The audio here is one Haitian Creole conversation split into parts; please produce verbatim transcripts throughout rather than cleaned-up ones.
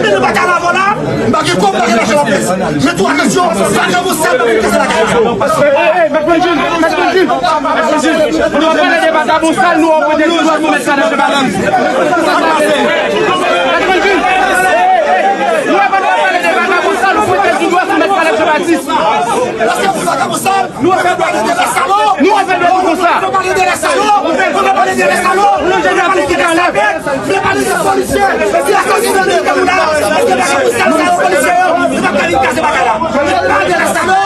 Nou pa ka lave la, m pa gen kòb, m pa gen lajan nan pyès. Men tou, atansyon, vagabon sal pa vin kase lakay la. Hey, hey, Mèt Mondil, Mèt Mondil, Mèt Mondil, nou ap pale de vagabon sal, nou ap pote di dwa sou Mèt Caleb Jean-Baptiste. Mèt Mondil, hey, hey, nou ap pale de vagabon sal, nou pote di dwa sou Mèt Caleb Jean-Baptiste. Èske pou vagabon sal, nou ap pale de lèsalo? Nou ap pale de lèsalo. Nou ap pale de lèsalo. Nou ap pale de lèsalo. Vle pale de polisye ki asasinen nèg la. Èske bagay pou sal sa yo, polisye yo, yo pa ka vin kase bagay la? Pale de lèsalo,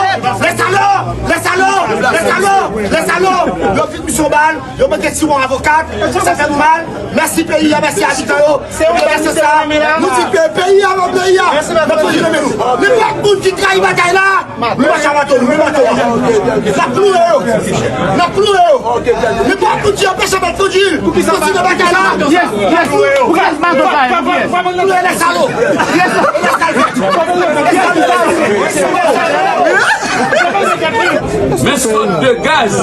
lèsalo, lèsalo, lèsalo, lèsalo. Yo fin misyon bal, yo mete tiwon avokat, sa fè nou mal. Mèsi peyi a, mèsi abitan yo. Se yon bagay sa, nou di pe-, peyi a, non, peyi a. N ap toujou renmen nou. Nenpòt moun ki trayi batay la, nou pa ka bato nou, men bato a. N ap ploure yo. N ap ploure yo. Nenpòt moun ki anpeche Mèt Fodil kontinye batay la. Yes, yes. Pou ki mazo sa, pou ki? Ploure lèsalo. Lèsalo. Men sòt de gaz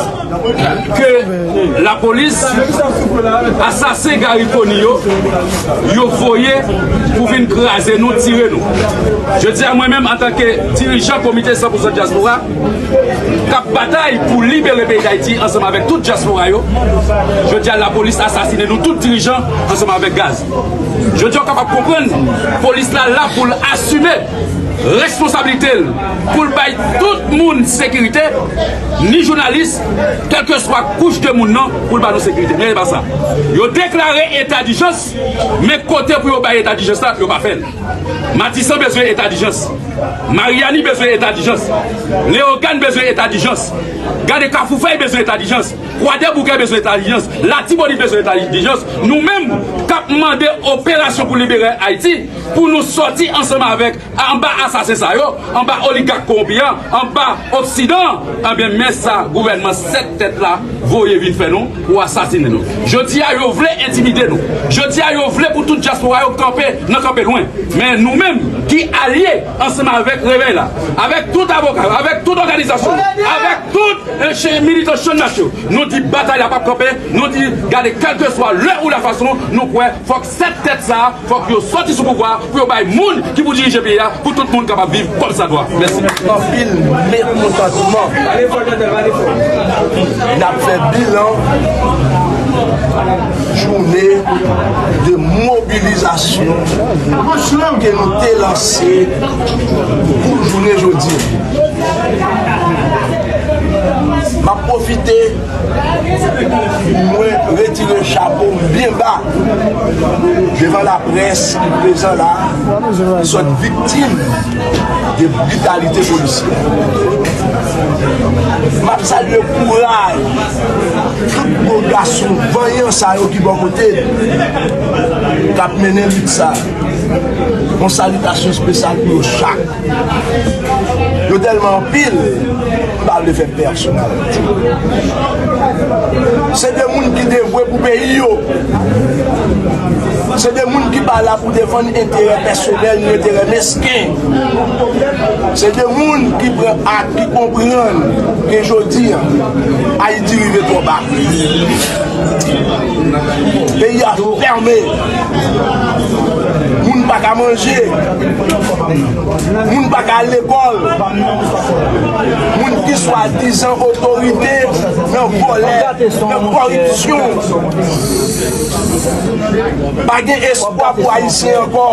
ke lapolis, asasen Garry Conille yo, yo voye pou vin kraze nou, tire nou. Jodi a, mwen menm, antanke dirijan Komite san pou san Dyaspora, k ap batay pou libere peyi Dayiti ansanm avèk tout dyaspora yo, jodi a, lapolis asasinen nou tout dirijan ansanm avèk gaz. Jodi a, w kapab konprann polis la la pou l asime responsablite l, pou l bay tout moun sekirite, ni jounalis, kèlkeswa kouch de moun nan, pou l ba nou sekirite. Men e pa sa. Yo deklare eta dijans, men kote pou yo bay eta dijans la, yo pa fè l. Matisan bezwen eta dijans. Mariani bezwen eta dijans. Leyogàn bezwen eta dijans. Gade Kafou Fèy bezwen eta dijans. Kwadèboukè bezwen eta dijans. Latibonit bezwen eta dijans. Nou menm, k ap mande operasyon pou libere Ayiti, pou nou sòti ansanm avèk, anba asasen sa yo, anba oligak kowonpi a, anba Oksidan, ebyen, men sa gouvènman sèt tèt la voye vin fè nou pou asasinen nou. Jodi a, yo vle entimide nou. Jodi a, yo vle pou tout dyaspora yo kanpe nan kanpe lwen. Men nou menm ki alye ansanm avèk Revèy la, avèk tout avoka yo, avèk tout òganizasyon yo, avèk tout, eh, ch-, militan Chann Mach yo, nou di batay la p ap kanpe, nou di gade kèlkeswa lè ou la fason, nou kwè fòk sèt tèt sa a, fòk yo sòti sou pouvwa a pou yo bay moun ki pou dirije peyi a, pou tout moun kapab viv kòmsadwa. Mèsi. Anpil mekontantman. N ap fè bilan jounen de mobilizasyon ke nou te lanse pou jounen jodi a. M ap pwofite pou mwen retire chapo m byen ba devan laprès ki prezan la, ki sot viktim de britalite polisyè. M ap salye kouraj tout gwo gason vanyan sa yo ki bò kote n, k ap mennen lit sa. Yon salitasyon espesyal pou yo chak. Yo tèlman anpil, m pa vle fè pèsonalite. Se de moun ki devwe pou peyi yo. Se de moun ki pa la pou defann enterè pèsonèl ni enterè mesken. Se de moun ki pran ak, ki konprann ke jodi a, Ayiti rive twò ba. Peyi a fèmen. Moun pa ka manje. Moun pa ka al lekòl. Moun ki swadizan otorite nan vòlè, nan kòripsyon. Pa gen espwa pou Ayisyen ankò.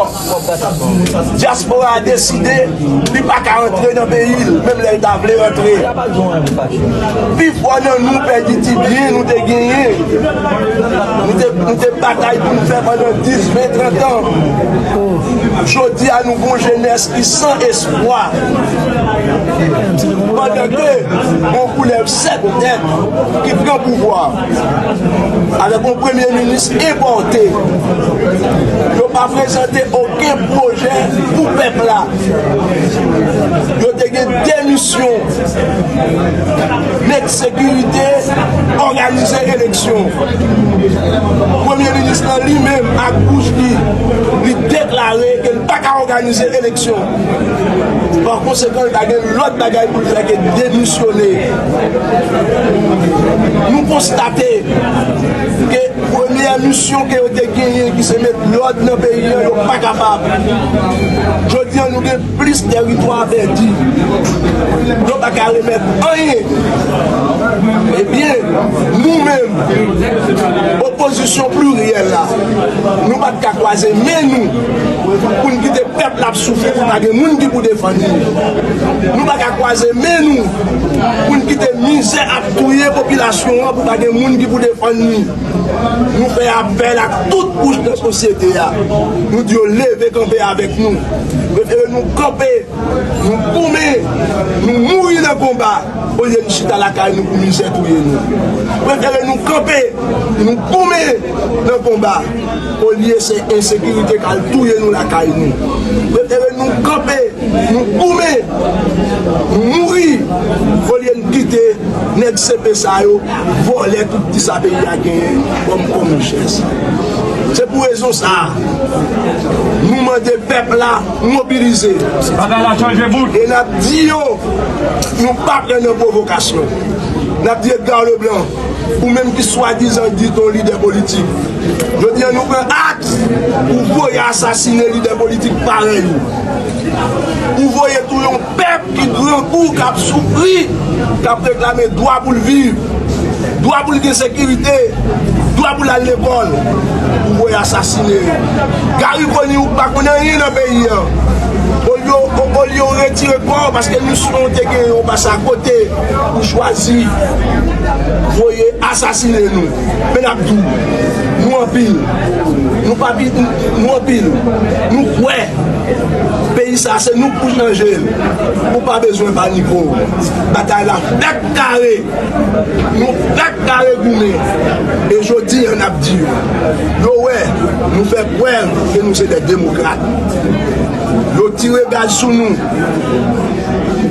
Dyaspora a deside li pa ka rantre nan peyi l, menm lè l ta vle rantre. Pifò nan nou pèdi ti byen nou te genyen. Nou te, nou te batay pou n fè pandan dis, ven, trant an. Jodi a, nou gon jenès ki san espwa. Pandan ke gon koulèv sèt tèt ki pran pouvwa avèk yon premye minis enpòte. Yo pa prezante okenn pwojè pou pèp la. Yo te gen de misyon, met sekirite, òganize eleksyon. Premye minis lan li menm ak bouch li, li deklare ke l pa ka òganize eleksyon. Pa konsekan, li pa gen lòt bagay pou l fè ke demisyone. Nou konstate ke premyè misyon ke yo te genyen, ki se met lòd nan peyi a, yo pa kapab. Jodi a, nou gen plis tèritwa a pèdi. Yo pa ka remèt anyen. Ebyen, nou menm, opozisyon pliryèl la, nou pa t ka kwaze men nou pou n kite pèp la ap soufri, pou pa gen moun ki pou defann li. Nou pa ka kwaze men nou pou n kite mizè ap touye popilasyon an, pou pa gen moun ki pou defann li. Nou fè apèl ak tout kouch nan sosyete a. Nou di yo leve kanpe avèk nou. Prefere nou kanpe, nou goumen, nou mouri nan konba, olye n chita lakay nou pou mizè touye nou. Prefere nou kanpe, nou goumen nan konba, olye se ensekirite k al touye nou lakay nou. Prefere nou kanpe, nou goumen, nou mouri, olye n kite nèg C P sa yo vòlè tout ti sa peyi a genyen kòm, kòm richès. Se pou rezon sa a, nou mande pèp la mobilize. Bagay la chanje bout. E n ap di yo, nou pa pran nan pwovokasyon. N ap di Edgar Leblanc, ou menm ki swadizan di t on lidè politik, jodi a nou pran ak ou voye asasinen lidè politik parèy ou. Ou voye touye yon pèp ki grangou, k ap soufri, k ap reklame dwa pou l viv, dwa pou l gen sekirite, dwa pou l al lekòl, ou voye asasinen yo. Garry Conille, ou pa konn anyen nan peyi a. Olye, olye w retire kò w, paske misyon w te genyen, ou pase akote, ou chwazi voye asasinen nou. Men n ap di w, nou anpil. Nou pa pi, nou anpil. Nou kwè peyi sa se nou k pou chanje l. Ou pa bezwen panike w. Batay la fèk kare. Nou fèk kare goumen. E jodi a n ap di yo, yo wè, nou fè prèv ke nou se de demokrat. Yo tire gaz sou nou,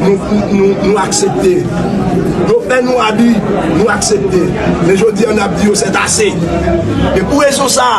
nou, nou, nou aksepte. Yo fè nou abi, nou aksepte. Men jodi a n ap di yo sètase. E pou rezon sa a,